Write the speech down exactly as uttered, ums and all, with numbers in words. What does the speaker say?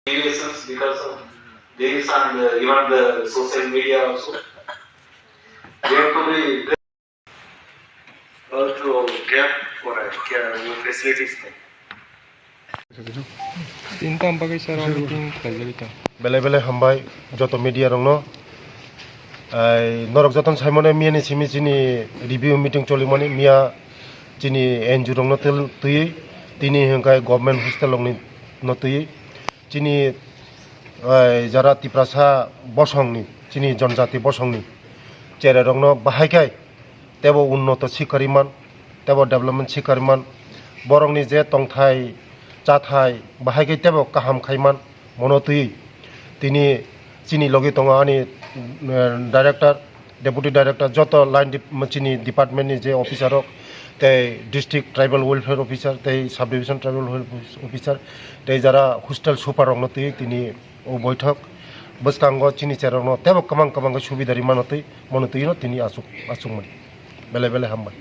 Relations because of this and uh, even the social media also. We have to be uh, to get for a care facilities. Tinta bagwi sir meeting khlaijagwi tong. Belai belai hambai joto media rokno. Ai norok joton saimane miya ni simi chini review meeting cholimani miya chini N G O rokno tel twi tini hwnkhai government hostel rokni no twi chini ai jara Tiprasa bosongni chini jonjati bosongni cherai rokno bahai khai tebo unnoto sikariman, tebo development sikariman, borokni je tongthai, chathai, bahai khe tebo kaham khaiman, mono twi tini chini logi tongo ani, eh, director, deputy director, joto line dep-, chini department ni je officer rok, tei district tribal welfare officer, tei sub division tribal welfare officer, tei jara hostel super rokno twi tini o boithok bwskango chini cherokno tebo kwbang kwbang khe subida rimano twi mono twi no tini asuk, asukmani belai belai hambai.